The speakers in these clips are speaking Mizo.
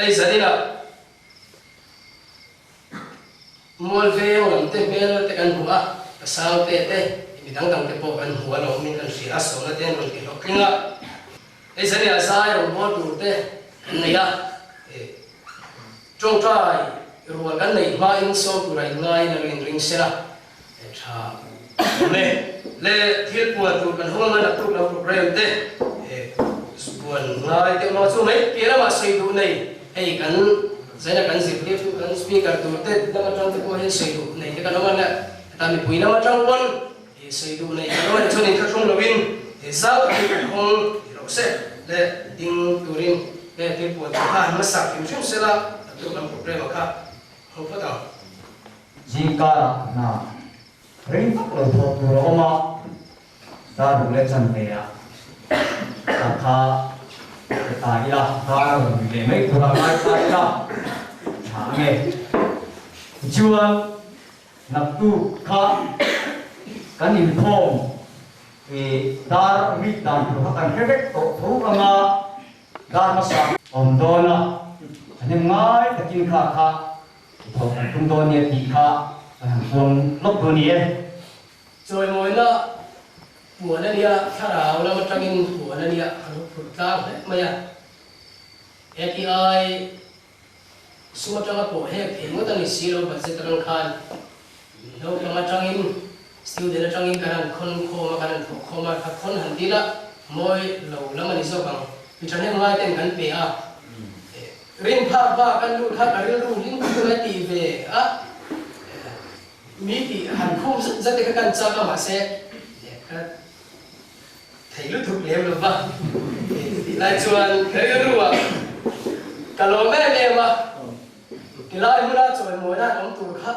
Hei zaninah Mual veng lam te hmel te kan hmu a, pasal te te, mi dang dang te pawh kan hmu a lo awmin kan hria a, sawmna te an rawn ti hlawhtling a. Hei zaninah zai rawngbâwl tur te kan nei a, tawngtai rual kan neih hmain sawm tura inngaiin a lo inring sela, tha awm e. Le thil puan tur kan hawng anga naktuk lo program te puan ngai deuh lo chu mai piah lamah sawi duh nei hei kan zaina kan zirtir tu kan speaker tur te lam atang te pawh hian sawi duh nei te kan awm a nia heta mipui lam atang pawn sawi duh nei kan awm a ni chuan inthlahrung lovin zau takin kan hawng ti rawh se le ding turin le thil puan tur kha han hmasak hrim hrim sela naktuk lam program ah kha hawng phawt ang. Zingkarah hna Rei vak lo thawh tur a awm a, dar ruk leh chanve ah ka kha ka ta ila, dar a rawn ri leh mai tur a ngai ta ila, tha ange. Tichuan, naktuk kha kan inkhawm i dar rik dan tur kha kan hre vek tawh tho anga dar hmasa awm dawn a, thahnem ngai takin kha kha Thawk kan tum dawn nia tih kha kan han puang lawk dawn ni e. Chawimawina puan a nia, thlarau lam atangin puan a nia, kan lo phurh tlang hle mai a. ATI sum atanga pawh hek thei ngawt a ni si lo, budget atang khan naupang atangin student atangin kan han khawn khawm a, kan han thawh khawm a, kha khawn han dil a, mawi lo lam a ni zawk ang. Mi thahnem ngai ten kan pe a. Rin phak bak an lut kha ka rilru hlim tur a ti ve a, mi tih han khum zet zet te kha kan chak a mahse ka thei lutuk lem lo va tih lai chuan ka rilru ah ka lawm em em a, tilai hmuna chawimawina an awm tur kha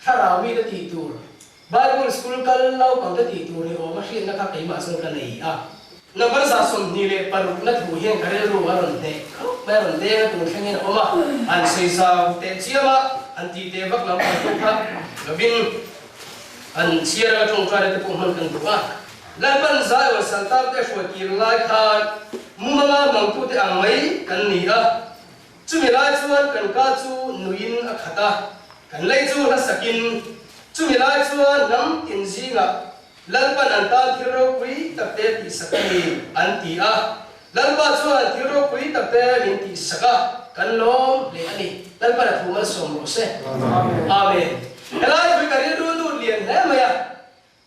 thlarau mite tih tur Bible school kal naupang te tih tur ni awm a hriatna kha keimah chuan ka nei a. Number 26 na thu hian ka rilru a rawn hneh khawp mai, a rawn deng a tur thlengin a awm a, an sawi zau teh chiam a, an tih teh vak lam pang pawh kha lovin an chhiar anga tawngtaina te pawh hman kan duh a. Lalpan Zion Saltar te hruai kir lai khan mumanga mangtute ang mai kan ni a. Chumi lai chuan kan ka chu nuiin a khat a, kan lei chu hlasakin, chumi lai chuan hnam tin zingah Lalpan an tan thil ropui takte tihsak a ni, an ti a. Lalpa chuan thil ropui takte min tihsak a, kan lawm hle a ni. Lalpan a thu malsawm rawh se. Amen. Helai pui ka rilru lut lian hle mai a.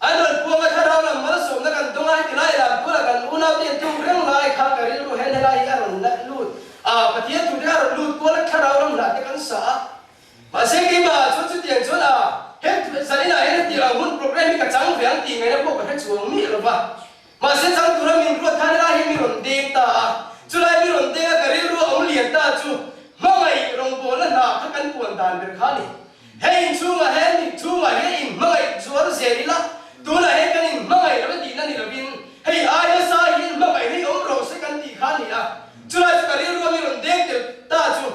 An rawn puang a, thlarau lam malsawmna kan dawng a, heti lai lam bulah kan unaute an tuk reng lai kha ka rilru hian helai hi a rawn lut a, Pathian thute a rawn lut kual a, thlarau lam hlahte kan sa a. Mahse keimah chuan chutiang chuan a, he zaninah hian heti ang hun program hi ka chang ve ang tih ngaihna pawh ka hre chuang miah lo va. Mahse chang tura min ruat khan helai hi mi rawn deng ta a, chulai mi rawn deng a ka rilru a awm lian ta chu hmangaih rawngbawlna hna kha kan puan dan ber kha a ni. Hei inchhungah hian mi chhungah hian inhmangaih zual zel ila, tunah hian kan inhmangaih lo tihna ni lovin hei ai nasa hian hmangaih hi awm rawh se kan tih kha a ni a. Chulai chu ka rilru a mi rawn deng tel ta chu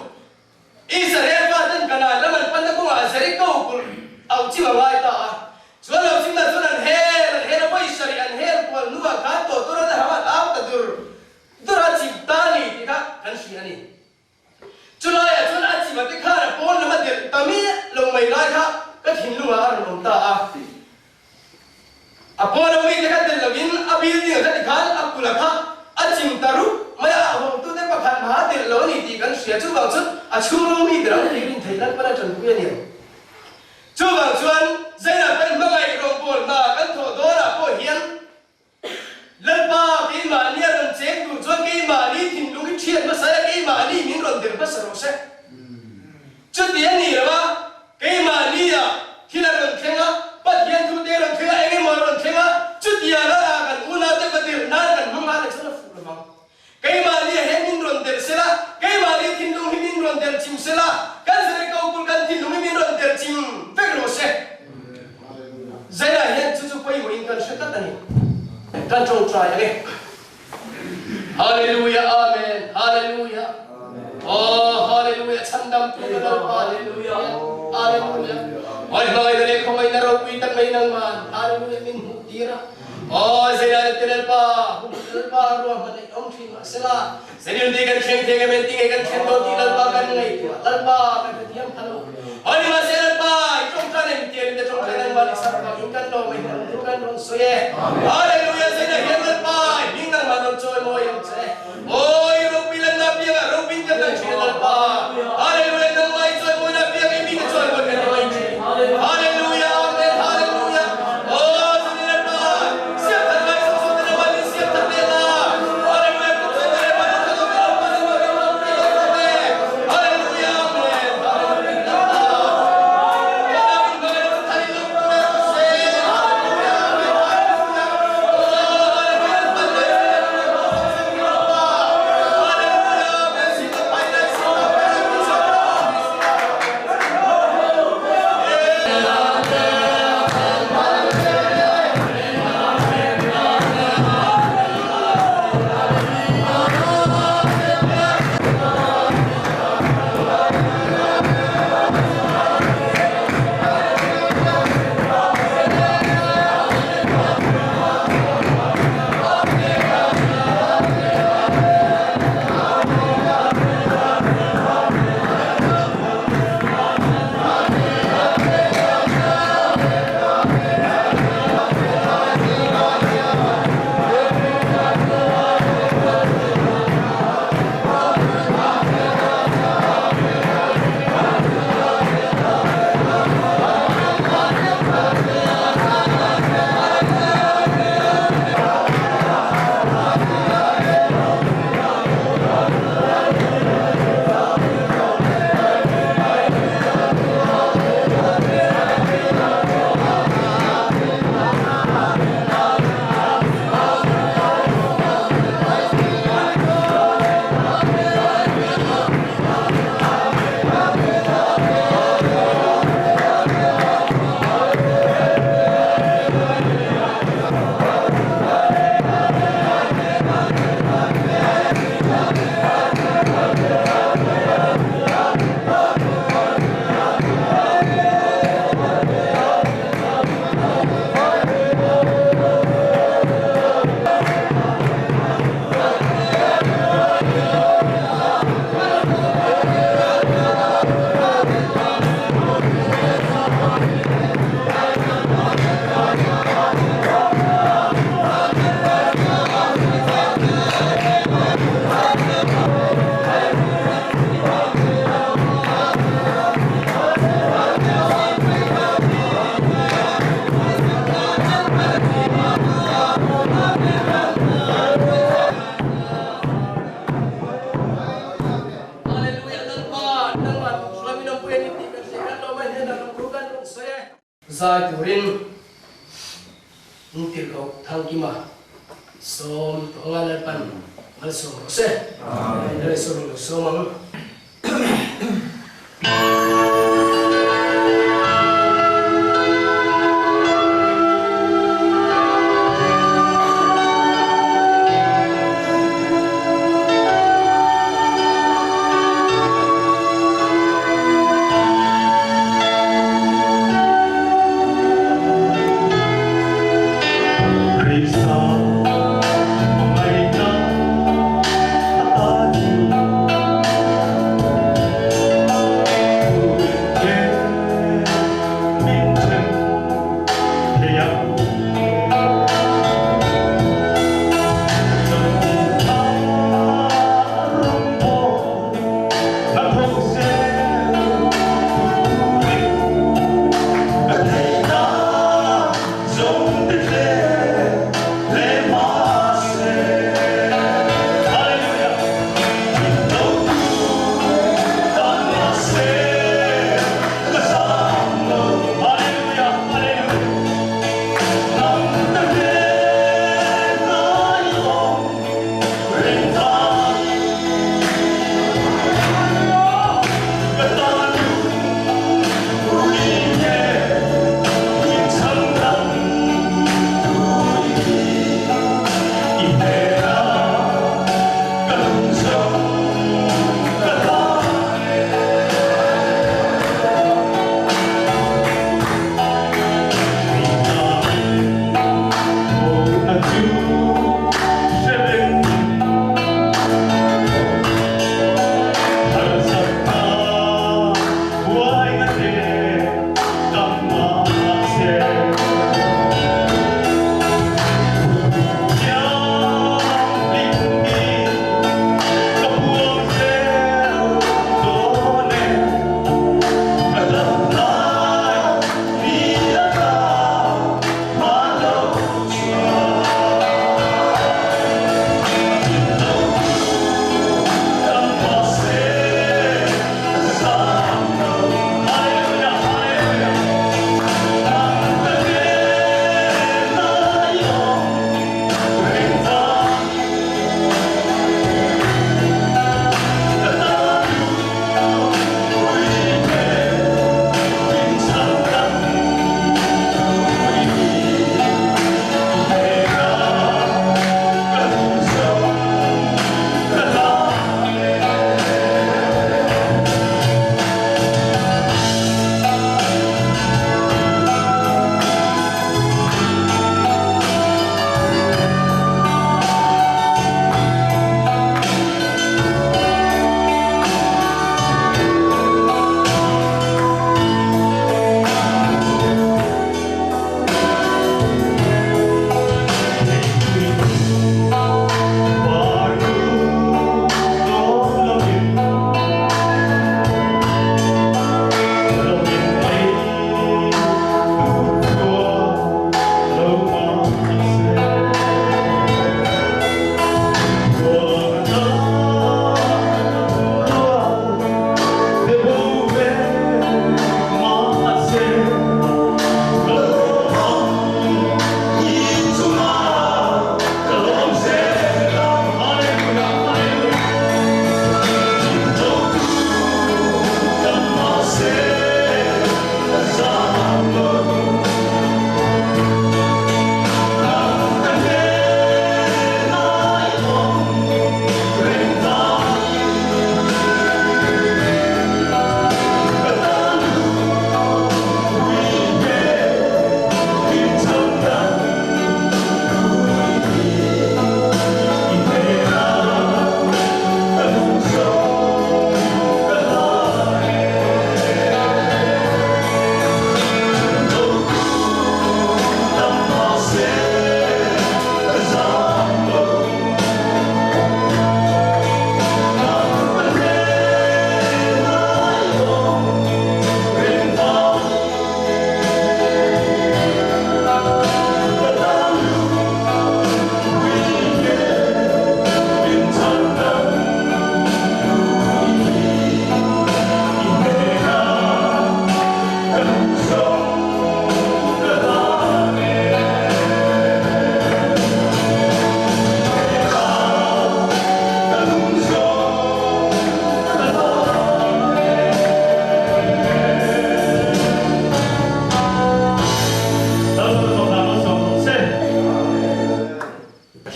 Israel fa ten Kanaan ram an panna kawngah Jericho kulh auh chim a ngai ta a. Chuan lo chimna chuan an hel an hel a vawi sarih an hel kual hnuah khan tawhtur a la hang a au ta dur dur a chim ta a ni tih kha kan hria a ni. Chulaiah chuan a chima te khan a pawn lam a delh ta miah lo mai lai kha ka thinlungah a rawn awm ta a. A pawn a mite kha delh loin a building a kha tikhan a kula kha a chim ta rup mai a, a hawngtute pakhat hma a delh lo a ni tih kan hria. Chuvang chuan a chhungrung mite ram tih rin theih lan pawn a tanpui a ni ang. Chuvang chuan Zainah kan hmangaih rawngbâwl hna kan thawh dawnah pawh hian Lalpa, keimahni a rawn cheng tur chuan keimahni thinlung hi thiat hmasa ila, keimahni min rawn der hmasa rawh se. Chuti a ni lo a, keimahnia thil a rawn thleng a, Pathian thute a rawn thleng a, eng emaw a rawn thleng a, chutia lala kan unaute va dirh nan kan hmang nghal leh chuan a fuh lo vang. Keimahnia hian min rawn der sela, keimahni thinlung hi min rawn der chim sela, kan Jericho kul kan thinlung hi min rawn der chim vek rawh se. Zainah hian chu chu pawimawhin kan hre tlat a ni. Kan tawngtai ang e. Hallelujah Amen Hallelujah Oh Hallelujah chhandam tu ka lo Hallelujah Hallelujah Oi hmangaihna leh khawngaihna ropui tak mai nangman Hallelujah min hmuh tir a. Aw Zeinah te Lalpa, hun Lalpa ruahman a awm thin mahsela, Zenin ti kan thleng thei ngem engtin nge kan thlen dawn tih Lalpa kan ngaihtuah, Lalpa kan hrethiam pha lo. Aw nimahse Lalpa, i tawngtai na intial in te tawngtai nan van i sak vang in kan lawm a in an thu kan rawn sawi e. Hallelujah Zeinah hian Lalpa, i hming nangmah rawn chawi mawi ang che. Aw i ropui lanna piangah ropui kan dang thin a Lalpa. Hallelujah nangmah i chawi mawina piang i mite chawi mawi kan ni mai thin. Hallelujah Amen Hallelujah Aw Zuni Lalpa siam that ngai sawk sawk te nangmah min siam that leh la. Hallelujah kum sawi te Lalpa nung that awm e Lalpa nangmah min ropui leh rawh le. Hallelujah Amen Hallelujah Lalpa Ka min hmangaihna chu thar in lo pu leh rawh se. Hallelujah Amen Hallelujah Aw Hallelujah Lalpa ngai Hallelujah Lalpa nangmah hruai min awmpui a ni tih kan hriat kan lawm a hnenah lawmthu kan rawn sawi e. Zai turin in tirhkoh Thangkima sawm tawh anga Lalpan malsawm rawh se. Amen. Lal Isua min lo sawm ang.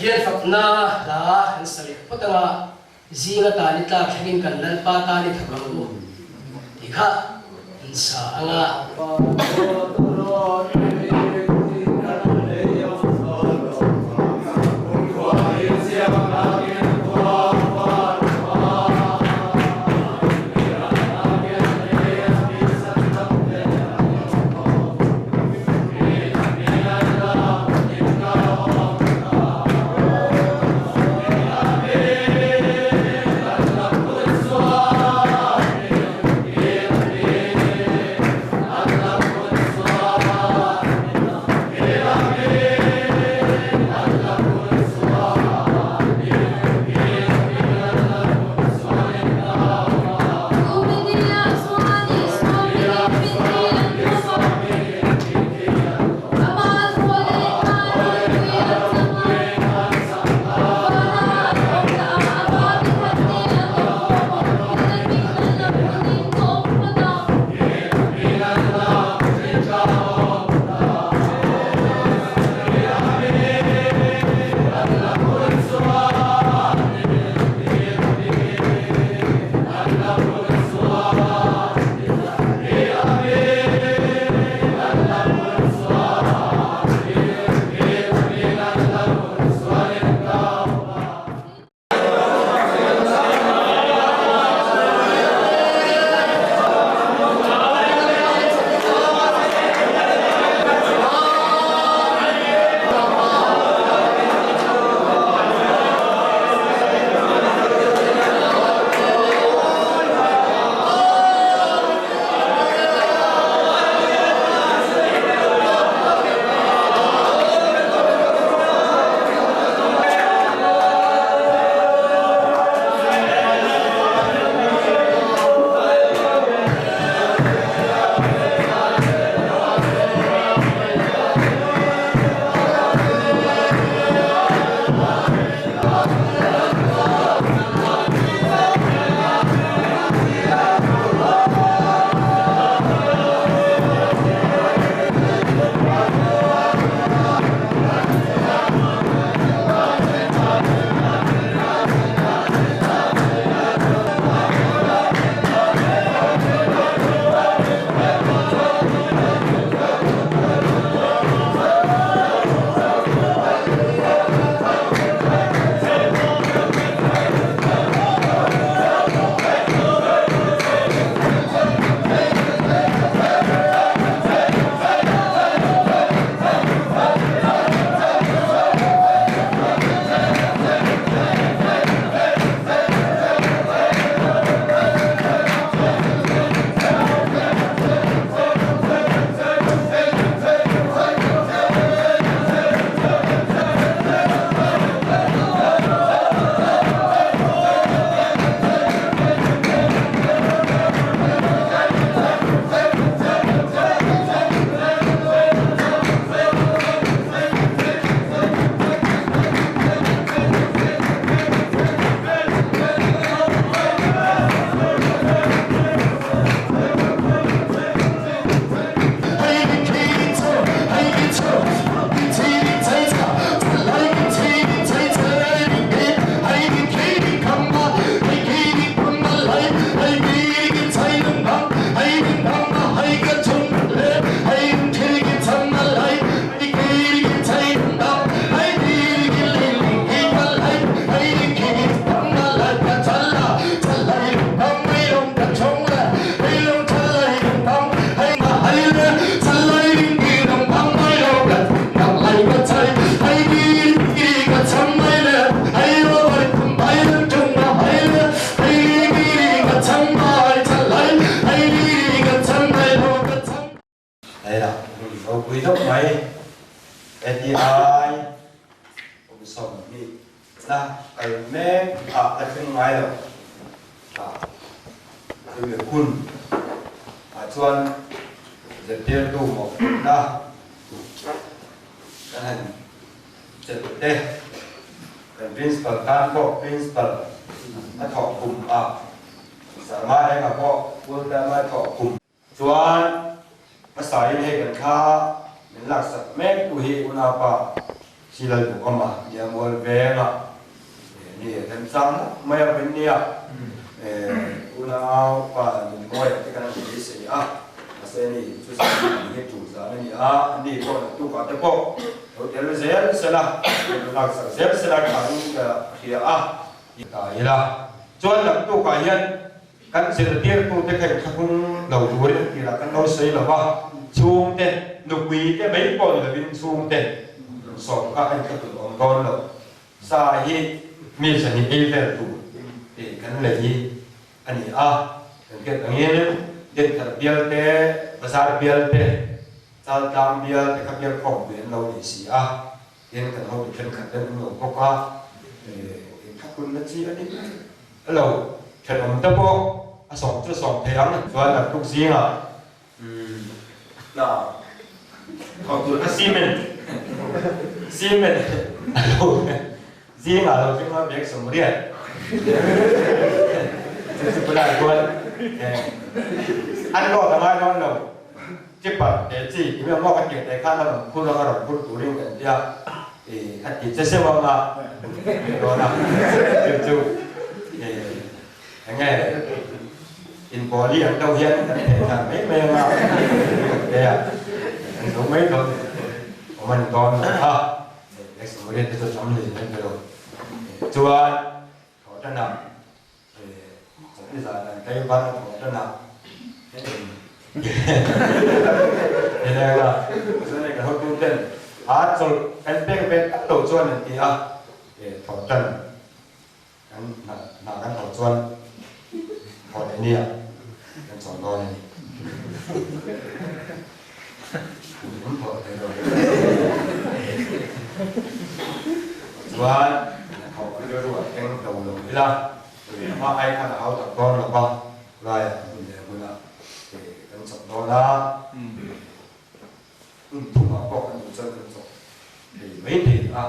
Pathian fakna hla kan sa leh phawt anga zinga tan i tlak thlengin kan Lalpa tan i thawk ang u tih kha an sa anga. Hei lah hun ropui deuh mai ATI kum 20 na kal mek ah la thleng ngai lo ah chumi hun ah chuan zirtirtu mawhphurhna kan han chelh te kan principal tan pawh principal a thawh kum ah Sarma enga pawh full time a thawh kum Chuan hmasa in hei kan thla min laksak mek tu hi unaupa Silal Bukama nia mual veng. chang hlauh mai a vawiin nia unau pa Nunmawia te kan han beisei a, mahse ni chu zan hi tul zan a ni a, ani pawh naktukah te pawh lo tel zel sela, lo laksak zel sela thain ka hria a. Ta ila chuan naktukah hian Kan zirtirtute kha inthlahrung lo turin an tirah kan lo sawi lo va, chhungte, nupui te mai pawh ni lovin chhungte sawm kha a inthlahrun awm dawn lo. Sa hi mi zahnih ei vel tur tih kan lei hi a ni a, kan hriat angin Dinthar bial te, Bazar bial te, Chaltlang bial te kha bial khawmpui an lo ni si a, Tin, kan hotu thenkhat ten an lo bawk a, inthlahrunna chi a ni lo. Thenawm te pawh a sawm chu a sawm thei ang. Chuan naktuk zingah hna thawh tur kha cement cement a lo zingah lo thleng a bag 80 chu chu bulah chuan an lawt a ngai dawn lo. Keeper te chi ti mai maw ka tirh te khan a rawn phur ang a rawn phur turin kan tia i a ti che seuh ang a dawn a chu chu enge inbawli ang deuh hian kan theh thlan mai mai ang a te a kan zo mai dawn awm a ni dawn lo kha next mawle te chu tam leh mai lo chuan thawh tan ah Nizan an tlei van a thawh tan a, Helena chuan hei kan hotu ten a chawlh kan pek ve tak lo chuan an ti a, thawh tan kan hna kan thawh chuan thawh leh nia kan chawl dawn a ni. Kan thawh thei lo. Chuan thawh rilru a thleng lo lo ila. Hma ai khan a hau tak dawn lo va, laiah hmun leh hmunah kan chawp dawn a, hmun thumah pawh kan duh chuan kan chawp thei mai thei a,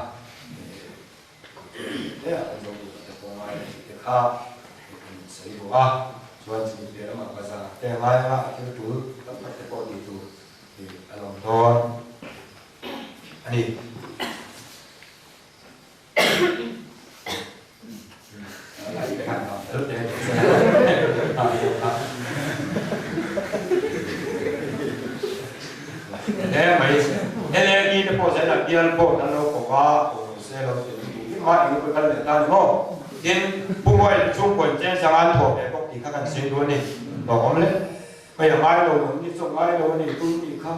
tlaiah kan zo duh te pawh ngai tih te kha kan sawi bawk a, chuan chumi piah lamah bazar te a ngai anga a thil tul tam tak te pawh tih tur a lo awm dawn a ni. Te pawh zel a bial pawh an lo kawp a aw se lo ti duh hma eng emaw kal leh ta ni maw tin Pu Muail chhungkaw in cheng sang an thawh ve bawk tih kha kan sawi duh a ni lawm le hei a ngai lo lawm ni chu a ngai lo a ni tun ni kha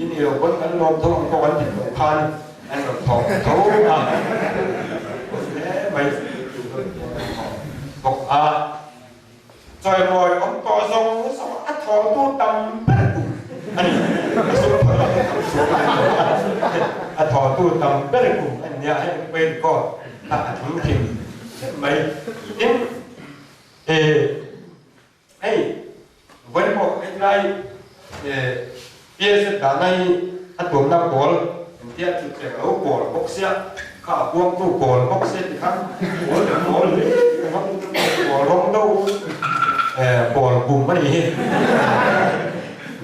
in i lo pawn kan lawm tho ang pawh kan ti tawh khan an rawn thawk tho a hle mai bawk a chawimawi awm tawh zawng zawng a thawhtu tam ber kum a ni a sum thawh lah tam suak a thawhtu tam ber kum a nia hei pawhin record a thum thin mai tin Hei, vawi pawh hetlai PSF dahna hi a tuamna pawl engtia chutcheng lo pawl bawk sia, kha a kuangtu pawl bawk sia ti khan pawl leh pawl hle pawl rawng deuh pawl kum a nih hi.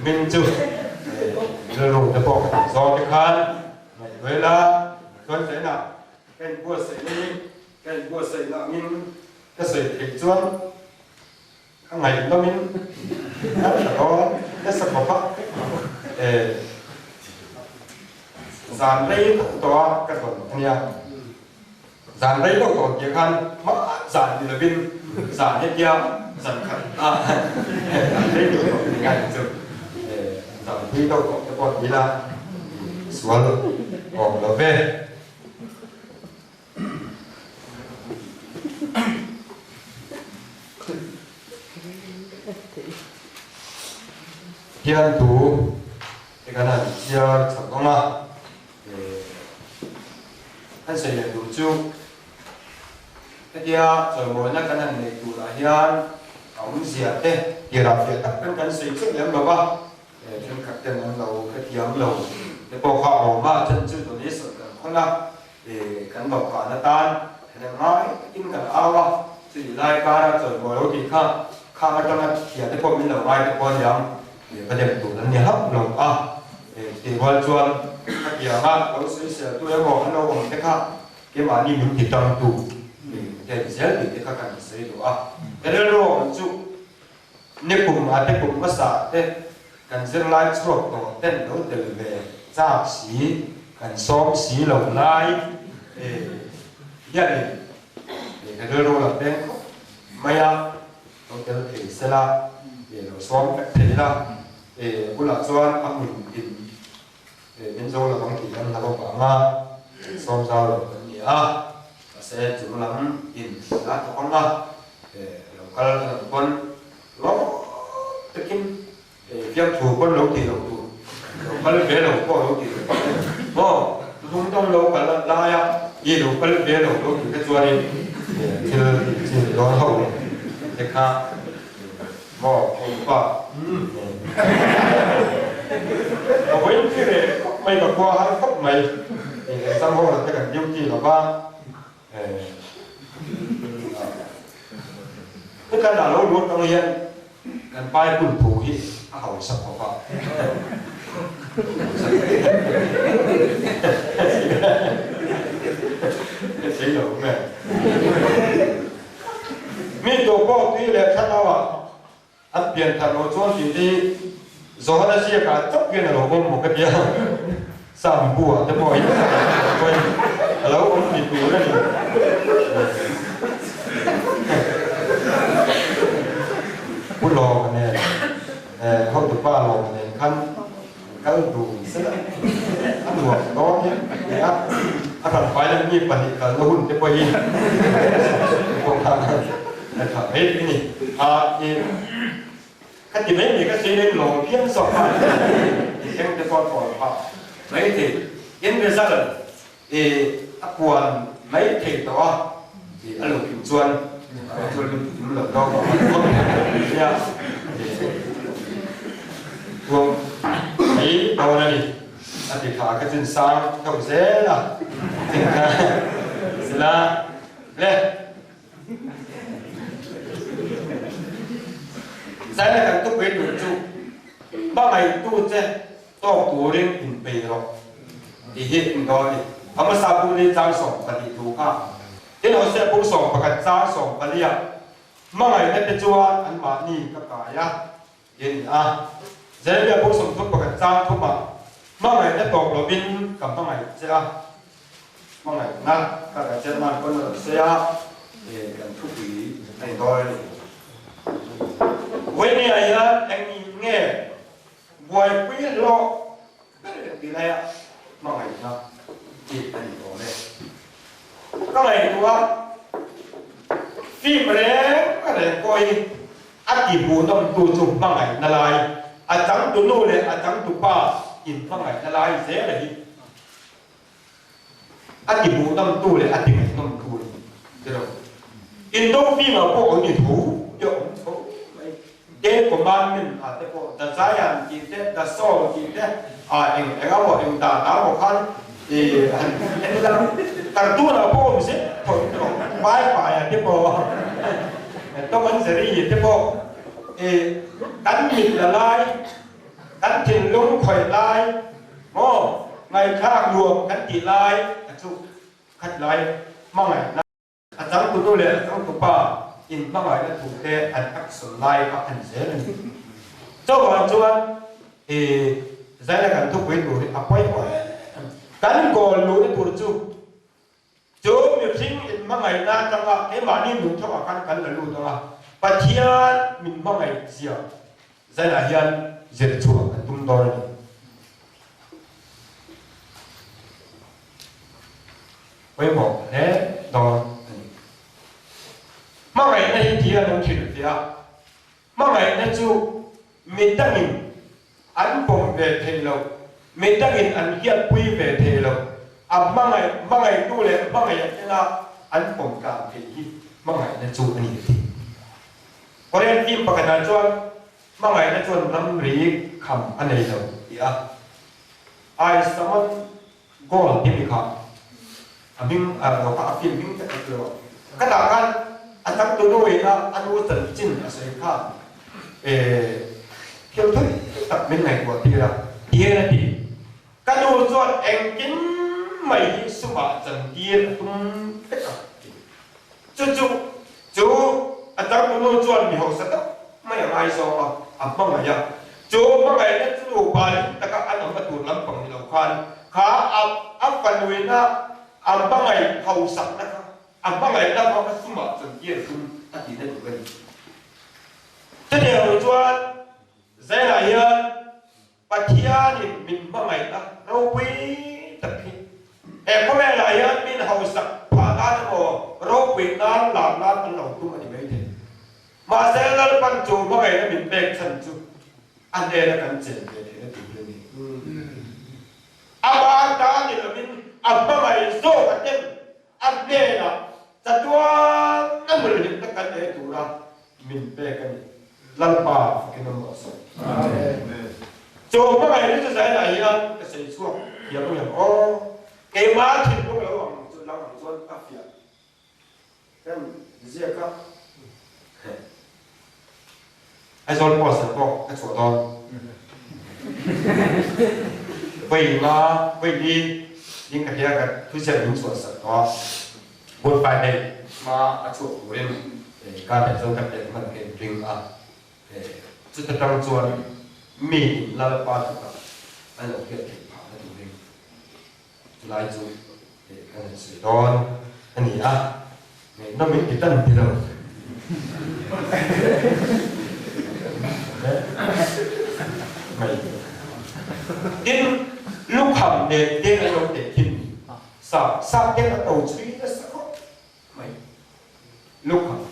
Min chu rilru te pawh ka tih zawng te khan ngaihtuah ila chuan zainah ka inbuatsaih na hi ka inbuatsaih na angin ka sawi theih chuan Ka ngaihnawmin a tha dawn nasa khawp a, zan rei deuh tawh a ka dawn a nia. Zan rei deuh tawh tih khan hma zan ni lovin zan hetia zan khat a zan rei deuh tawh tih khan chu zan pui deuh tawh te pawh ti ila sual awm lo ve. Hian tu te kan han chhiar chho ang a, an sawi leh tur chu hetia chawimawina kan han neih turah hian a awmzia te tirah fiah tak ten kan sawi chiah lem lo va, thenkhat ten an lo hrethiam lo te pawh kha a awm a, a then chu donation kan khawn a. Kan dawhkan atan thlen ngai takin kan au a, chutih lai kara chawimawi lo tih kha khang atanga thian te pawh min lo ngai te pawh a niang va dem tur an ni hauh lo a. Chutih rual chuan khatianga lo sawisel tu emaw an lo awm te kha keimahni min ti tangtu te. thei zel tih te kha kan sawi duh a. Ka rilru awm chu nikum ah te kum hmasa ah te kan zirlai chhuak tawh ten lo tel ve chak si, kan sawm si lo lai hianin ka rilru la peng khawp mai a, lo tel thei sela lo sawm vek thei ila bulah chuan a hmun in Min zo lo ang tih kan hlau avanga sawm zau lo kan ni a, mahse chung lam in a thawk ang a, lo kal a lang pawn lawm takin fiamthu pawn lo tih loh tur, lo kal ve lo pawh lo tih loh tur maw, lung dawng lo kal laia i lo kal ve lo lo tih te chuanin thil chin dawn ho te kha Maw awmpa Ka vawiin khi reh khawp mai ka khua har khawp mai exam hall ah te kan duty lo va Hetiang ah lo lut ang hian kan Bible thu hi a hausa khawp a Thei lo nge. Mi tu pawh tui leh thlarau ah an pian thar loh chuan tih te hi Johana ziak ah chauh hian a lo awm maw ka tia. Sam bu ah te pawh hi a lo awm ni tur a ni. Pu Lawma nen hotupa Lawma nen khan kal dun sela a nuam dawn hi a ti a, a hran fai lam mi pahnih kalna hun te pawh hi pawh kha a tha mai a ni. A i ka ti mai mai ka sawi leng lawm phian zawk a, i thleng te pawh a thawn phah mai thei. In result i a puan mai thei tawh a, i a lo kim chuan chuan kim lo dawn a nia. Tuam mai dawn a ni a ti kha ka chin sang deuh zel a tin kha sila le zaila kan tupui tur chu hmangaihtu che tawk turin inpei rawh tih hi in dawn a ni. A hmasa pum ni chang 12 thu kha tin Hosea pum 11 chang 14 ah Hmangaihna te chuan anmahni ka kai a, ti a ni a. Jeremia pawh 31 chang thumah, Hmangaihna tawp lovin ka hmangaih che a, hmangaihna ka kan chairman pawn a rawn sawi a, kan thupui a ni dawn a ni. Vawinia hian eng nge buaipui hlawh ber eng ti laia hmangaihna tih a ni awm e. Ka ngaihtuah fim reng reng pawh hi a ti hmuhnawmtu chu hmangaihna lai, a changtunu leh a changtupa inhmangaihna lai zela hi a ti hmuhnawmtu leh a ti ngaihnawmtu a ni tiraw. Indo fimah pawh an ni tho te a awm tho mai. Ten Commandment ah te pawh The Giant tih te, The Saw tih te ah eng eng emaw eng dan ah emaw khan i han en ila cartoon ah pawh awm zet tho tiraw. Pai pai ah te pawh Tom and Jerry te pawh i kan mit la lai kan thinlung khawih lai maw ngaihthlak nuam kan tih lai a chu khat lai hmangaihna a changtunu leh a changtupa in hmangaihna thu te an action lai kha an zel a ni. Chuvang chuan i zaina kan thupui tur hi a pawimawh em em. Kan goal luhna tur chu Chu mihring in hmangaihna atanga keimahni nun thawkah khan kan la lut ang a, Pathian min hmangaih zia zanah hian zir chhuah kan tum dawn a ni. Pawimawh hle dawn a ni. Hmangaihna hi ti a lo hrilh a, hmangaihna chu midangin An pawm ve thei lo. Mi dangin an hiatpui ve thei lo. A hmangaih, hmangaihtu leh hmangaih a tena an pawm tlan theih hi hmangaihna chu a ni a ti. Korean film pakhatah chuan hmangaihna chuan ramri kham a nei lo ti a. I summon goal timi kha a hming a lo kha a film hming tak a ti lo a. Ka tah khan a changtu nu in a a nu chanchin a sawi kha thil thui tak min ngaihtuah tir a ti hian a ti. Ka nu chuan engkim mai hi sumah chantir a tum vek a ti. Chu chu chu a changtunu chuan mi hausa deuh mai a ngaizawng a, a hmangaih a. Chu hmangaihna chu nupa hlim taka an awmna tur lampang ni lo khan kha a a fanuina a hmangaih hausakna kha a hmangaihna kha a sumah chantir tum a tihna tur a ni. Chutiang chuan Zailah hian Pathianin min hmangaih a ropui tak hi. He khawvelah hian min hausak phah nan emaw ropui nan lar nan an lo tum a ni maithei. Mahse Lalpan chu hmangaihna min pek chhan chu a hnena kan chen ve theihna tur hi a ni. Amah ta ni lovin a hmangaih zawk a ten a hnenah chatuan a hmulhlimna kan ei tura min pek a ni. Lalpa fakin awm rawh se. Amen. Chu hmangaihna chu zailah hian ka sei chhuak thiam ang em aw. Keimah thinlung lo ang chu lang ang chuan a fiah kan ziak a. Aizawl post ah pawh ka chhuah dawn. Vawi nga, vawi li ding ka hria ka thuziak min chhuah sak tawh a. Good Friday hma a chhuah turin ka leh chuan ka pek hman ka inring a. Chuta tang chuan mi in Lalpa tukah an lo hriat theih phah na turin Chulai chu kan han sawi dawn a ni a, ngaihnawm in ti tan ti lo. Mai. Tin, lukham nen te an lo teh thin sa, sap ten a to chhui nasa khawp mai. Lukham.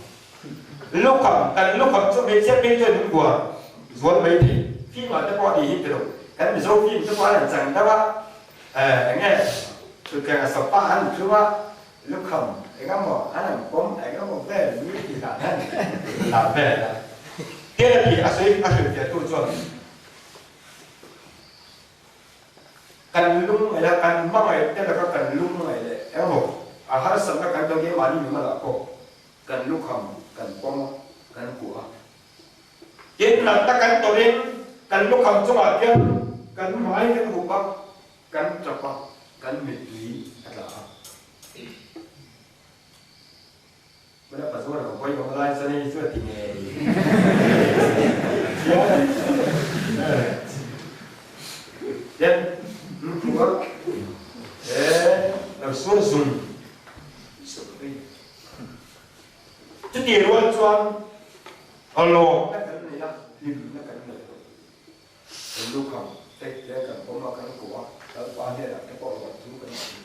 Lukham, kan lukham chu hmeichhia phei chuan min buar zual mai thei. Film ah te pawh a ni hi ti lo. Kan Mizo film te pawh an han chang deuh a, eng nge thutthleng a sofa an thlung a, lukham eng emaw an han pawm eng emaw vel nui tih dan an dah vel a. Tian a ti a sawi a hrilhfiahtu chuan Kan lungngaih a, kan hmangaih te laka kan lungngaih leh emaw a harsatna kan do hi mahni mi hmanah pawh kan lukham kan pawm a, kan kuah a. Tin, natna kan tawrin kan lukham chungah hian kan hmai kan hup a, kan tap a, kan mittui a tla a. Hmana Pazuala ka pawi awm lai chuan hei chu a ti ngei. Tian lungthu a he lo sual zung zung mai. Chuti rual chuan lawmna kan nei a, hlimna kan nei lo. Kan lukham te te kan pawm a, kan kuah a, Lalpa hnenah te pawh lawm thu kan sawi.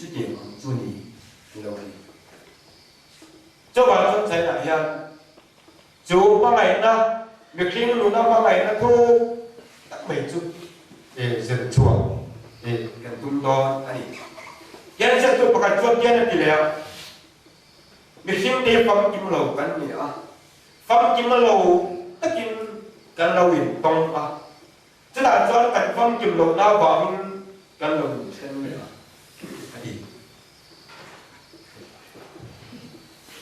Chutiang ang chu ni ni lo a ni. Chuvang chuan China hian chu hmangaihna, mihring nuna hmangaihna thu tak mai chu zir chhuah kan tum dawn a ni. Tian ziaktu pakhat chuan tian a ti leh a, Mihring te famkim lo kan ni a, famkim lo takin kan lo intawng a, Chutah chuan kan famkim lohna avangin kan lo inthen leh a, a ti.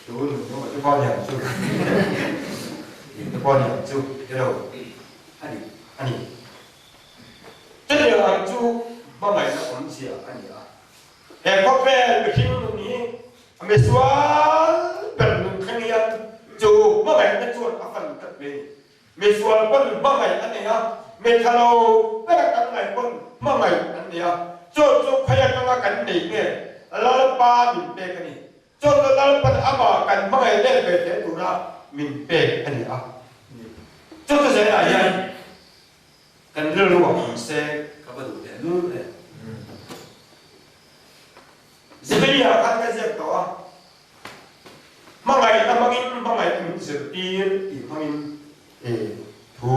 Tu nu hnungah te pawh niang chu, in te pawh niang chu ti lo a ni a ni. Chutiang ang chu hmangaihna awmzia a ni a. He khawvel mihring nun hi a misual ber nun thleng hian chu hmangaihna chuan a fan tlat mai a ni. Misual pawn hmangaih a nei a, mitha lo ber kan ngaih pawn hmangaih an nei a. Chu chu khawi atanga kan nei nge Lalpa min pek a ni. Chu chu Lalpan amah kan hmangaih let ve hle tura min pek a ni a. Chu chu zelah hian kan rilru ah awm se ka va duh leh lul em. Zebelia khan ka ziak tawh a. Hmangaihna hmangin hmangaih min zirtir tih hmangin thu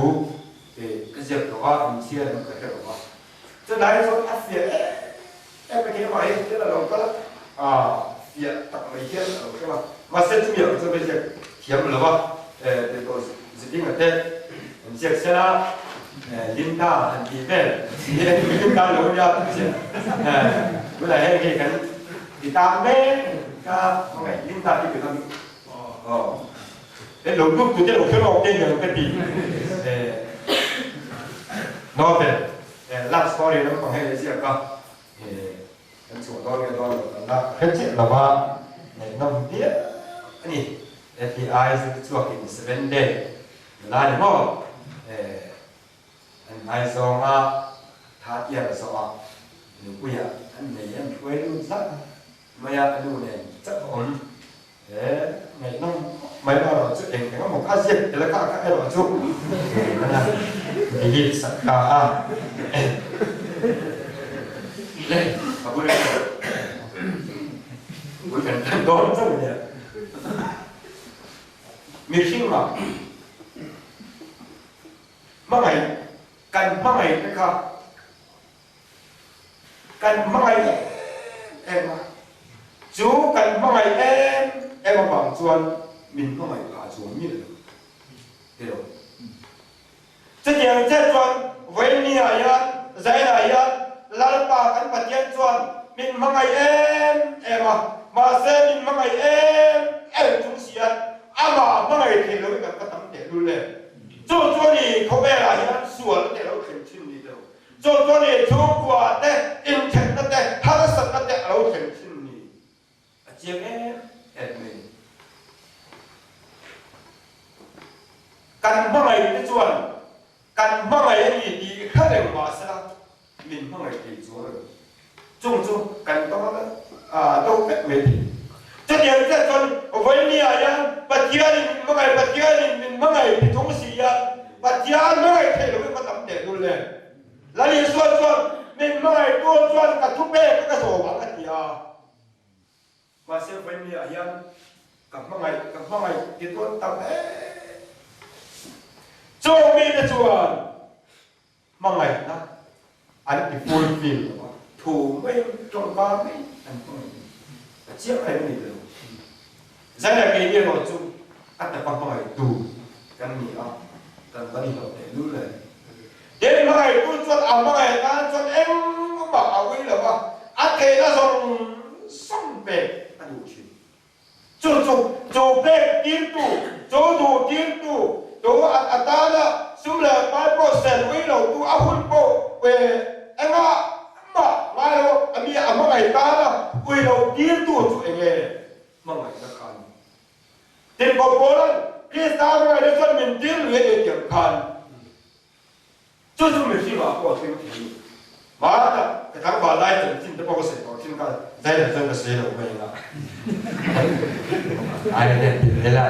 ka ziak tawh a, min chhiar in ka hre lo a. Chulai chuan a fiah em em mai thei a, mahni hian a lo kal a, fiah tak mai hian a lo hrem a. Mahse chumi ang chuan ka ziak thiam lo a, because zidinga te an ziak sela Linda han tih vel Linda lo nia chiah tunah hian hei kan ti tan mek ka hmangaih Linda hi ka dam aw he lo lut tu te lo hre lawk te niang ka ti novel love story lampang hei a ziak a kan chhuah dawn nge dawn lo kan la hre chiah lo va ngaihnawm viau. a ni. ATI zir chhuakin Seven Day nula ni maw? An ngaizawng a, tha tiar zawh a, nupuia an nei an hruai lut zat mai a, a nu nen chauh a awm. He ngaihnawm mai erawh chu eng eng emaw kha ziak tel kha kha erawh chu kan han delete sak ta a. Le, a bul bul kan tan dawn chauh nia. Mihring ah hmangaih kan hmangaih te kha Kan hmangaih em em a, chu kan hmangaih em em avang chuan min hmangaih phah chuang miah lo tilo. Chutiang chiah chuan Vawinia hian Zaina hian Lalpa kan Pathian chuan min hmangaih em em a, mahse min hmangaih em em chung si hian amah hmangaih thei loin kan ka tam tehlul em. Chu chu a ni khawvelah hian sual te lo thleng thin ni tilo. Chu chuan i chhungkua te, inthenna te, harsatna te a lo thleng thin ni a chiang em em mai. Kan hmangaih te chuan kan hmangaih a ni tih hre reng mah sela min hmangaih thei chuang lo. Chung chu kan tawng a to vek mai thei. Chutiang chiah chuan Vawinia hian Pathianin min hmangaih, Pathianin min hmangaih ti chung si hian Pathian hmangaih theih loh hi ka tam teh dul le. Lal Isua chuan min hmangaih tur chuan ka thu pek ka zawm ang a ti a. Mahse Vawinia hian ka hmangaih, ka hmangaih ti tuan tam em. Chung mite chuan Hmangaihna an ti fulfill lo a, thu mai tawngka mai an hmangaih a ni. A chiang reng a ni lo. Zaina keini erawh chu a taka hmangaihtu kan ni a, kan va ni lo teh lul e. Tin, hmangaihtu chuan a hmangaih tan chuan engmah a ui lo a, a theihna zawng zawng pek a duh thin. Chu chu chu pek tirtu, chu duh tirtu, chu a tana sum leh pai pawh sen ui lotu a hun pawh engah mah ngai lo a mi a hmangaih tana ui lo tirtu chu enge hmangaihna kha a ni. Tin, Paula'n Krista hmangaihna chuan min tir lui a ni tiang khan. Chu chu mihring ah pawh a thleng thei ni. Mahna ka tlangval lai chanchin te pawh ka sawi tawh thin kha zai lo chuan ka sawi lo mai ang a. Ai na hian ti ve la.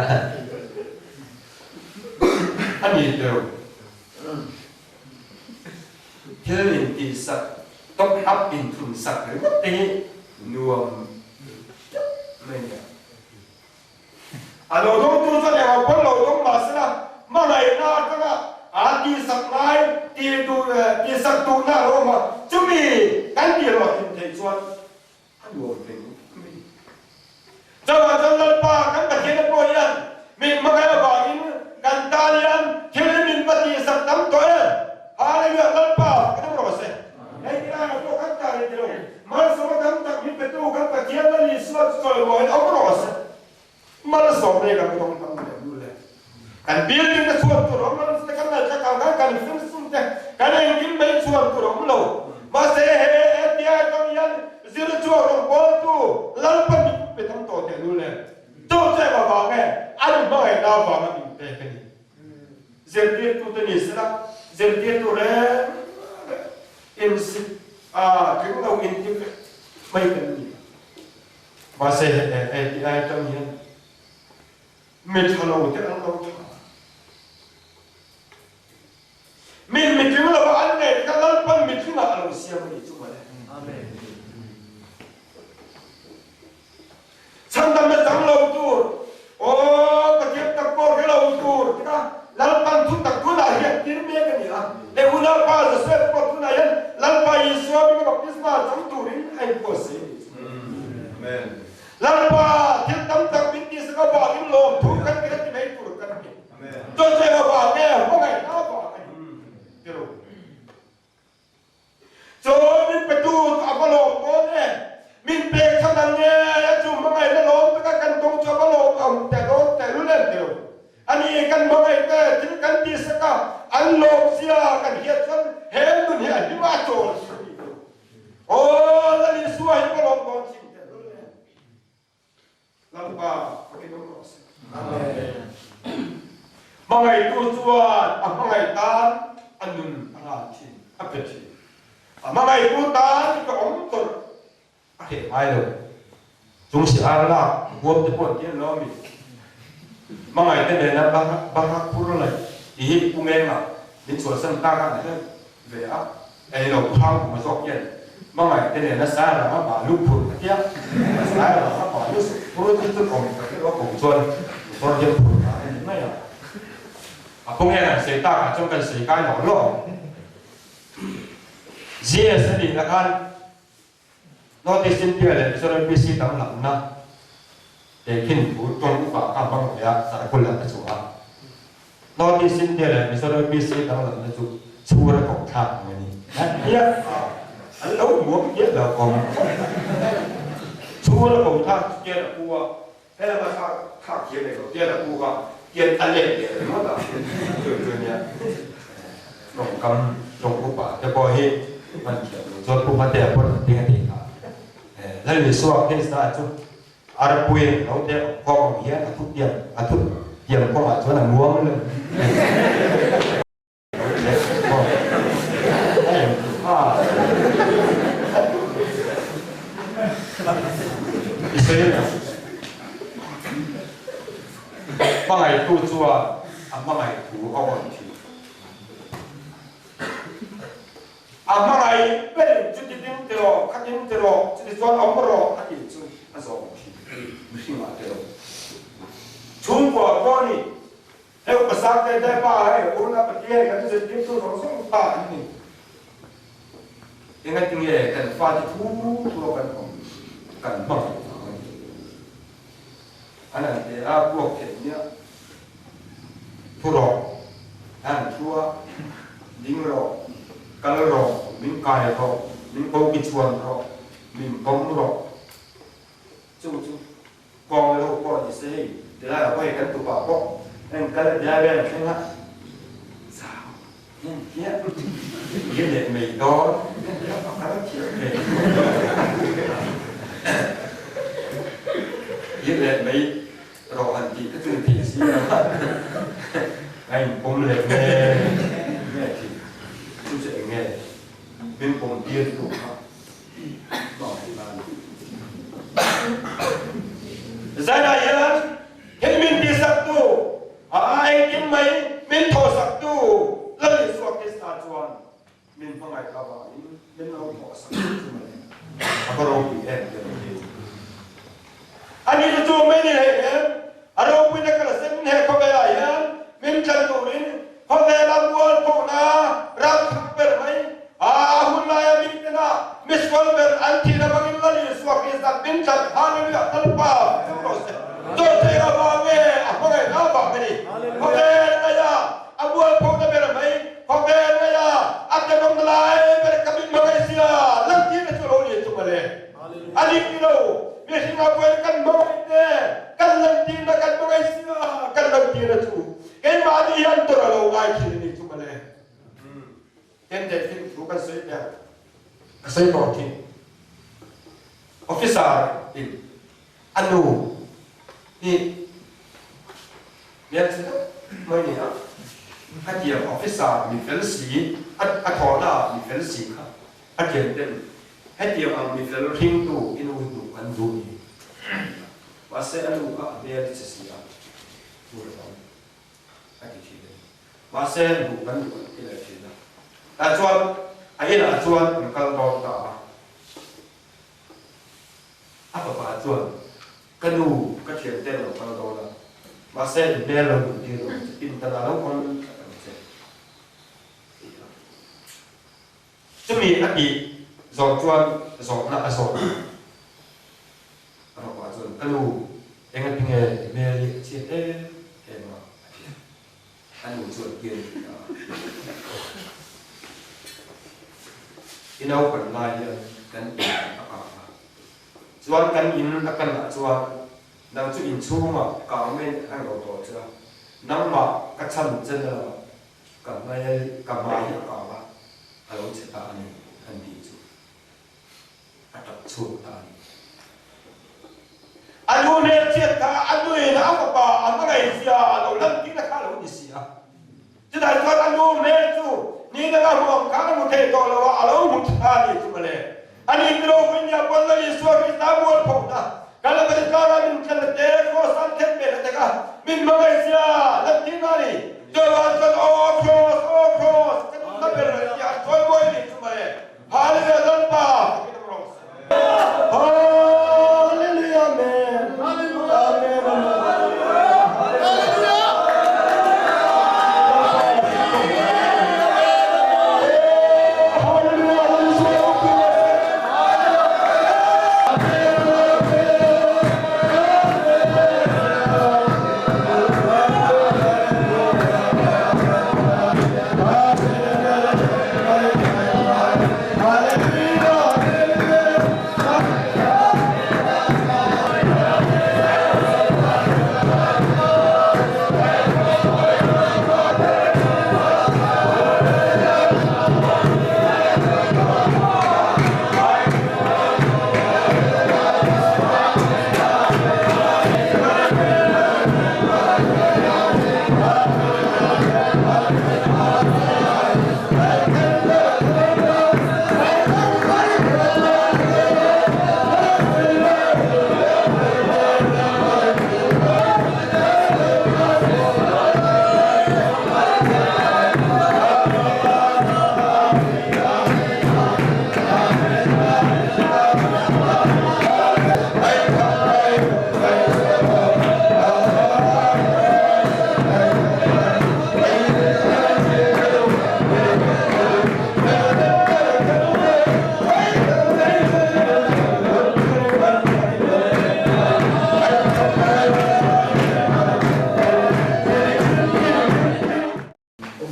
A ni teu. Thil in tih sak, top up in thun sak ringawt te hi nuam deuh mai nia. A lo dawngtu chuan engah pawn lo dawng mah sela, hmangaihna atanga a tihsak ngai tihsak duhna a lo awm a, chumi kan tih rawh hlim theih chuan a nuam ve ngawt mai. Chuvang chuan Lalpa kan Pathian pawh hian min hmangaih avangin kan tan hian thil hi min va tihsak tam tawh em? Hallelujah! Lalpa ka dam rawh se. Hei ti laiah pawh kan ta rih ti lo. Malsawma tam tak min petu kan Pathian Lal Isua chu chawimawiin awm rawh se. Malsawm reng ang dawng tam leh nu le. Kan building te chhuan tur awm lo te kan ngaihthla kang khan kan film sum te kan engkim mai chhuan tur awm lo. Mahse he ATI atang hian zir chhuak rawngbawltu Lalpa min pe tam tawh teh nu le. Chu chu eng avang nge an hmangaihna avanga min pek a ni. Zirtirtute ni sela, zirtirtu reng reng insit a tling lo inti vek mai kan ni. Mahse he ti ai atang hian mi tha lo te an lo tha. Mi mitling lo an nei kha Lalpan mitlingah a lo siam a ni chu mawle. Amen. Chhandamna chang lo tur, aw Pathian tak pawh hre lo tur tika Lalpan thu tak tunah hian tir mek a ni a. He unaupa Joseph pawh tunah hian Lalpa Isua hminga baptisma chang turin a inbuatsaih a ni chu. Amen. Lalpa thil tam tak min tihsak avangin lawmthu kan kira ti mai tur kan ni. Joseph avang nge hmangaihna avang a ni. Tiro. Cun min petu cu a va lawm tawn e. Min pek chhan ang nge a cu hmangaihna lawm takah kan dong cu a va lawm ang te lawm tehlul em ti lo. Ani kan hmangaih te thil kan ti sak a an lawm zia kan hiat cun he nun hi a him a cawl si ti lo. Aw Lal Isua hi va lawm tawn chin tehlul em. Lalpa fakin awm rawh se. Amen. Hmangaihtu chuan a hmangaih tan a nun a hlan thin, a pe thin. A hmangaihtu tan ka awm tawrh a hreh ngai lo. Chung si ar lak huam te pawh an ti an lo ami? Hmangaihte nena bahrak phur laih tih hi Pu Menga min chhuahsan tak a ni hleuh ve a, ei lo phang kum a zawk hian hmangaihte nena Sairanga balu phur a tia, Sairanga balu phur chu chu awm ka hrilh a kum chuan motor hian phur ta a ni mai a. A Pu Menga an sawi takah chuan kan sawi kai lo lo. GS a nihna khan North East India leh Mizoram PC danglamna tehkhin thu tawng upa kha hmang ve a, Sarkul ah te chu a. North East India leh Mizoram PC danglamna chu chhur a kawk thlak ang a ni. Hiah an lo muam hiah lo awm. Chhur a kawk thlak chu tian a pu a, helama thlak thlak thiam leh lo tian a pu kha tian a let leh ringawt a. Chu chu nia tawngkam tawng upa te pawh hi hman thiam lo chuan pu Hmatea pawn an ti a tih kha. Lal Isua Krista chu arpui lo te awm khawm ang hian a thu tiam a thu tiam kawngah chuan a muang lo. Hmangaihtu chuan a hmangaih thu a awih thin. A hmangaih ber chuti ding ti rawh, kha ding ti rawh, chuti chuan awm rawh a tih chu a zawm thin. Mihringah te lo. Chhungkua pawh a ni. Hei upa sang te te pa hei urna Pathian kan zirtirtu zawng zawng pa an ni. Engatinge kan fate thu thu a kan awm kan hmang vang a ni. An han te a puak theih nia thu rawh an han thu a ding rawh kal rawh min kai rawh min ko ki chhuan rawh min pawm rawh chu chu Kawng lo pawh ni se hei tilai ah pawh hei kan tupa pawh en kal biai vel a thleng a, zau hian hian i leh mai dawn a kal thiam ve i leh mai rawh han tih te chu ni thei si a a inpawm leh nge nge tih chu chu eng nge min pawm tir tu kha. Zanah hian thil min tihsaktu, a engkim mai min thawhsaktu Lal Isua Krista chuan min hmangaih avangin min lo thawhsak chu mai a va ropui em ti a lo ti. Ani chu chu mai ni hlei em, a ropuina kal sen he khawvelah hian min tlan turin Khawvela mualphawhna ramthak ber mai a hun laia miten a misual ber an thihna hmangin Lal Isua Krista min thlan Hallelujah Lalpa chu rawh se. Dawhtheih avang nge a hmangaihna avang a ni. Khawvel ngaia a mualphawhna ber mai khawvel ngaia a tenawmna lai ber ka min hmangaih sia Lal thihna chu lo ni chu mawle. A dik ni lo mihring a buaina kan hmangaih te kan Lal thihna kan hmangaih sia kan Lal thihna chu Keimahni hian tawrh a lo ngai thin a nih chu mawle. Ken teh thin thu kan sawi teh ang. Ka sawi tawh thin. Officer in a nu hi hmelchhe deuh mai ni a, khatiang officer mi fel si, a thawhna ah mi fel si kha a thian ten hetiang ang mi fel hringtu i nu hi duh an duh ni. Mahse a nu kha a hmel chhe si a. Tur a awm a ti thin a ni. Mahse duh kan duh an ti leh thin a. Tah chuan a inah chuan an kal dawn ta a. A fapa chuan, Ka nu, ka thiante an lo kal dawn a, mahse in hmel lo duh tir lo che, pindan ah lo awm tlat ang che, a ti a. Chumi a tih zawh chuan zawhna a zawt a. A fapa chuan, Ka nu, engatinge i hmel hi a chhiat em em a? a ti a. A nu chuan hian a ti ta a. I naupan lai hian kan in a kang a. Chuan kan in a kan ah chuan nang chu inchhungah kang men a lo tawh che a, nangmah ka chhan che na lamah ka hmel ka hmai hi a kang a, a lo chhe ta a ni, an tih chu. A tap chhuak ta a ni. A nu hmelchhiat kha a nuin a fapa a hmangaihzia a lo lantir a kha lo ni si a. Chutah chuan a nu hmel chu ni danga hmu ang khan a hmu thei tawh lo a, a lo hmu tha a ni chu mawle. Ani Miropui nia pawn Lal Isua Krista mualphawhna Kalvari tlangah min tlan na te, Kraws an khen ve na te kha min hmangaihzia lantir na a ni. Chuvang chuan Aw Kraws, Aw Kraws, ka nunna ber a tia an chawi mawi a ni chu mawle. Hallelujah Lalpa fakin awm rawh se. Hallelujah Amen Amen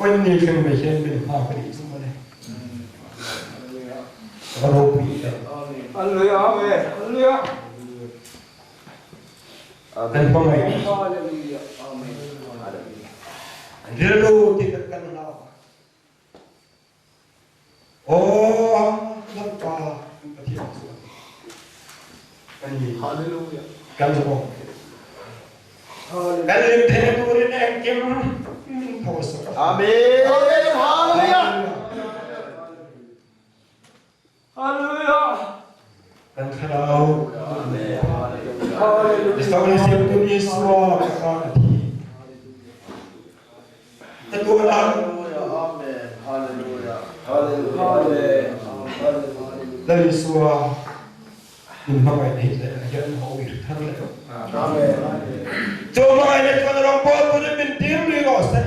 Vawiin ni thleng mai hian min nghak a nih chu mawle. Ka va ropui em. Hallelujah Amen Hallelujah. Kan hmangaih. Hallelujah Amen Hallelujah. An rilru ti kan kan hlau. Aw Lalpa kan Pathian chuan kan ni Hallelujah. Kan awm. Kan lim theihna turin engkim min phuahsak a. Amen. Hallelujah. Hallelujah. Kan thlarau. Amen. Hallelujah. Isang siamtu ni Isua ka ka a thi. Tatuan Amen. Hallelujah. Hallelujah. Lal Isua min hmangaih theih le hian ho ir thar le. Amen. Chu hmangaih le chuan rawng pawl turin min tir lui rawh se.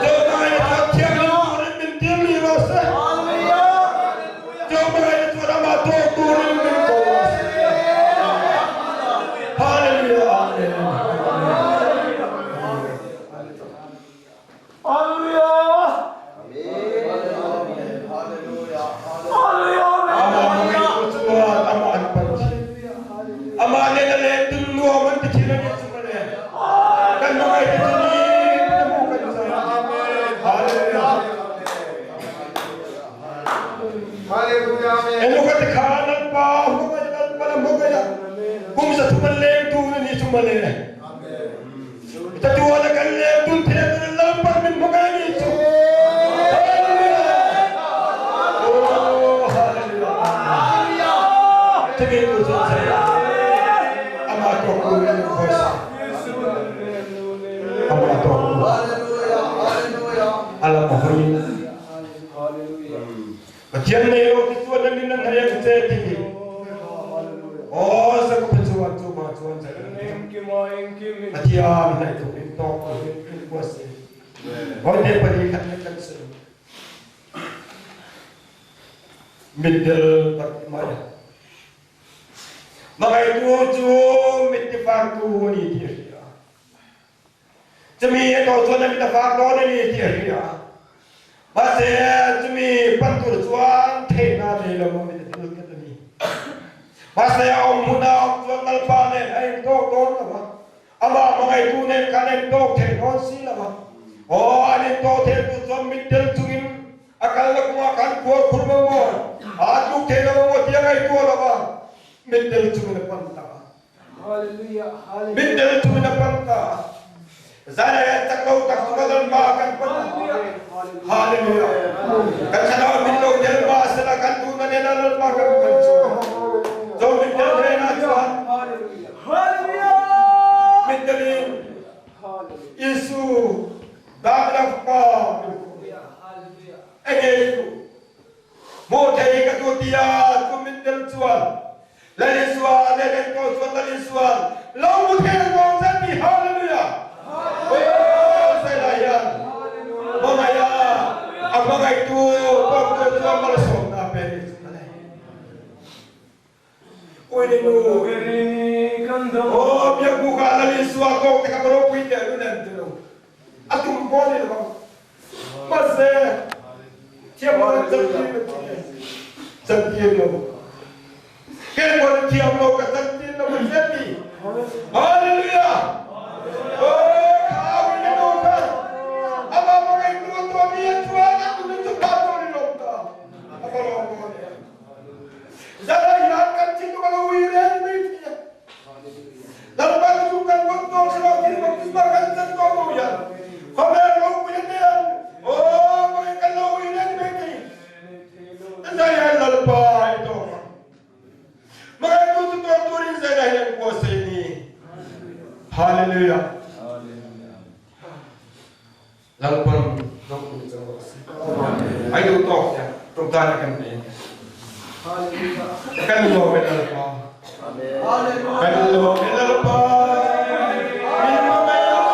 Chu hmangaih le chuan thianghlim turin min tir lui rawh se. Chu hmangaih le chuan amah tawk turin min ko rawh se. Hallelujah. Amen. Hallelujah. Amah hmangaihtu chuan amah an pan thin. Amah nen a len dun nuam an ti thin a ni chu mawle. Kan hmangaihte chu ni ka hmu kan chan. Hallelujah. Enu ka ti kha Lalpa hmangaih Lalpa la hmangaih a kum 300 an leng tu na ni chu mawle. Tatuan a kan leng dun thei a Lalpa min hmangaih a ni chu. Hallelujah. Oh, hallelujah. Chumi tu chu sai ama to ku min khos. Ama to ku. Alam hoin. Pathian nei lo ti chuan an in an hai ang che ti. Aw sa ku chuan chu ma chuan sa Pathian hlei tuk in tawk ko in in kua si. Hoi te pali khat le kan si. Mitdel bat mai. Magai tu chu mit ti far tu ni ti ria. Chumi a to chuan a mit a fak dawn a ni tih a hria. Mahse chumi pan tur chuan theihna a nei lo a mit a til nghet a ni. Mahse a awm hmun a awm chuan Lalpa nen a intawk dawn lo va, amah hmangaihtu nen khan a intawk thei dawn si lo va. Aw, an intawh thei tur chuan mit tel chungin a kalna kawngah khan khuar khur maw maw, aa tluk thei lo maw maw tih a ngaihtuah lo va, mit tel chungin a pan ta a. Min tel chungin a pan ta. Zan ah hian chak lo tak chunga Lalpa kan pan a. Hallelujah. Kan thlarau min lo tel ba sela kan duhna nena Lalpa kan pan chuan. Zo min tel hnenah chuan min telin Isu Davida fapa min kawh. Enge i duh? Hmuh thei ka duh tia chu min tel chuan Lal Isua leh len ko chuan Lal Isua lo hmu thei ang maw che ti Hallelujah! Aw Sailai hian hmangaih a a hmangaihtu tawktu chuan malsawmna a pe ni chu ka nei. Uini nu aw biakbuk ah Lal Isua tawk te kha ka ropui teh lu nen ti lo a tum pawh ni lo ang. Mahse, thiam lo an chantir ka ti e. Chantir lo. Kei pawhin thiam lo ka chantir lo ka hria ti. Hallelujah! Oh, ka au in ka nu kha amah hmangaihtu a tuah mi a chuan a tunu chu pha tur in awm ta. A va lawm dawn em. Zara hian kan thinlung a lo ui reng mai thei a. Lalpa chu kan rawn tawk lo thil baptisma kan chan tawh lo hian khawvel ropui a nen aw mai kan lo ui reng mai thei. Zai hian Lalpa i tawk ang. Hmangaihtu chu tawk turin zaina hian buatsaih ni. Hallelujah. Lalpan ropui chang rawh se. Ai duh tawk hian tawngtaina kan nei a ni. Kan lawm e Lalpa. Kan lawm e Lalpa. Min hmangaih a.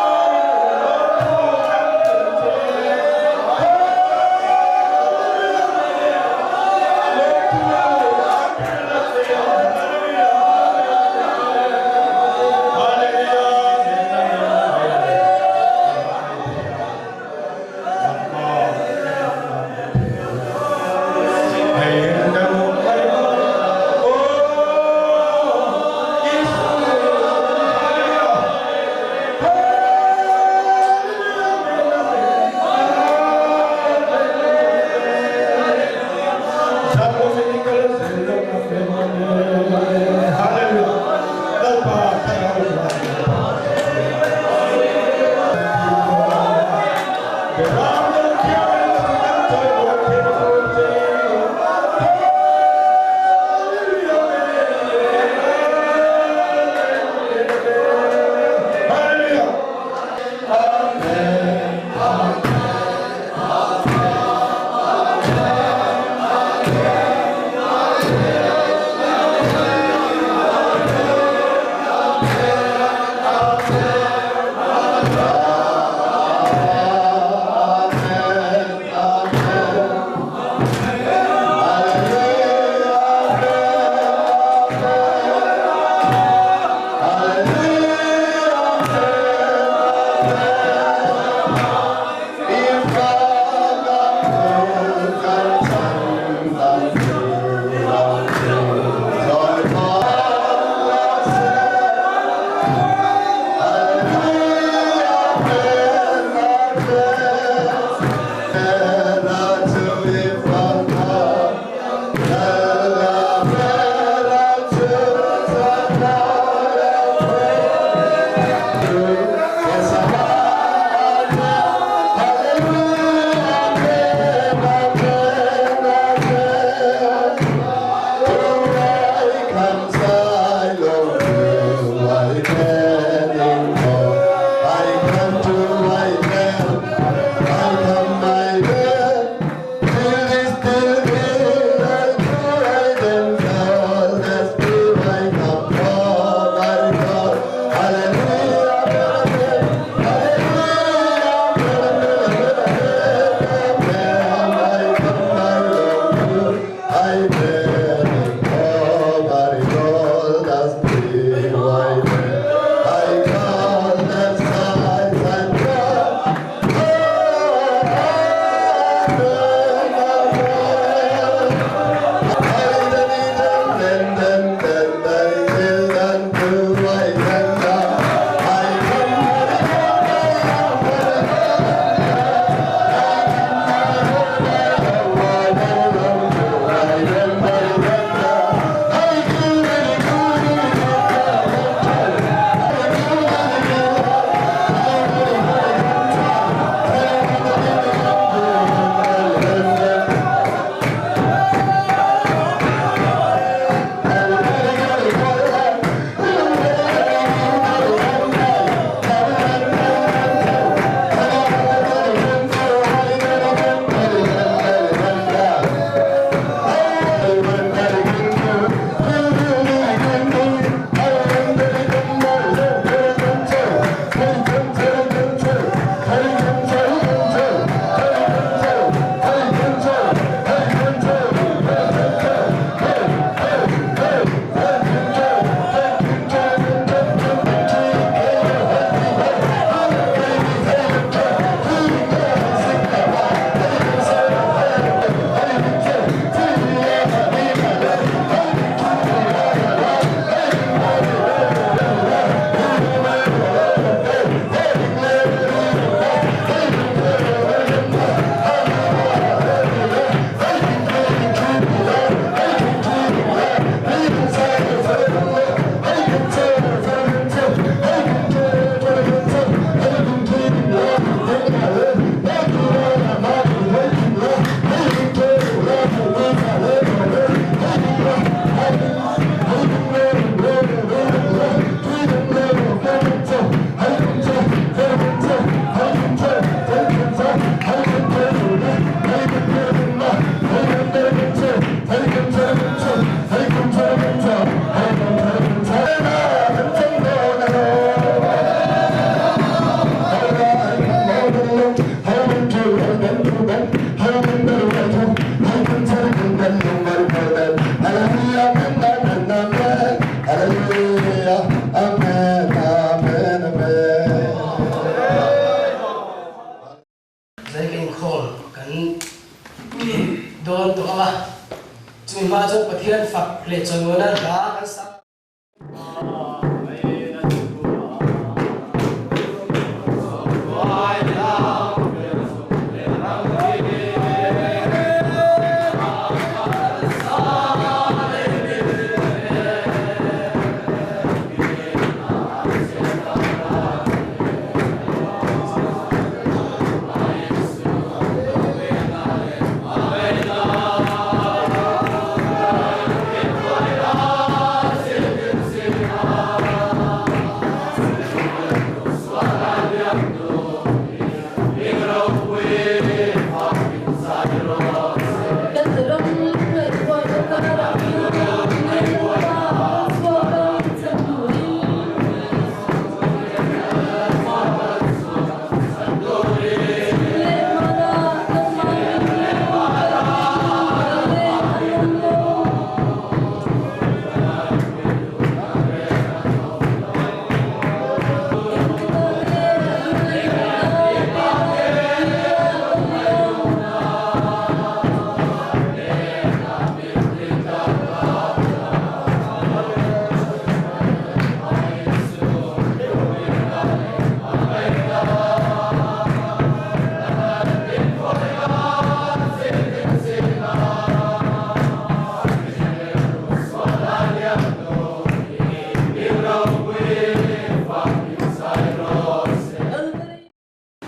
Leh chawimawina hla kan sa.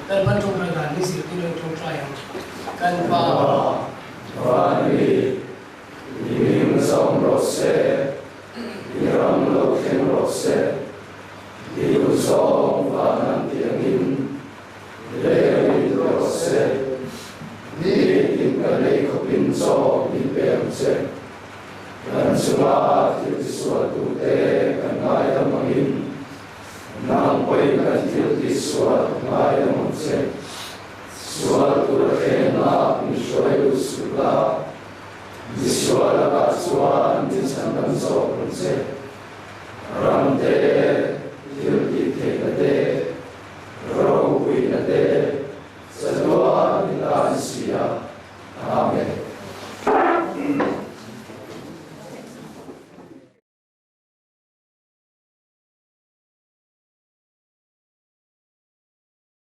Kan tawngtai dan hi zirtir an tawngtai ang. Kan Pa. Van hi i hming zawm rawh se, i ram lo thleng rawh se, i duh zawng van an ti angin leng in rawh se, nitin kan ei khawpin chaw min pe ang che. Kan chunga thil tisualtute kan ngaidam angin Nang pawhin kan thil tihsual ngai a awm che. Sual tur a thlengna min hruai lut suh la, misual lakah chuan min chhan dam zawk ang che. Ram te.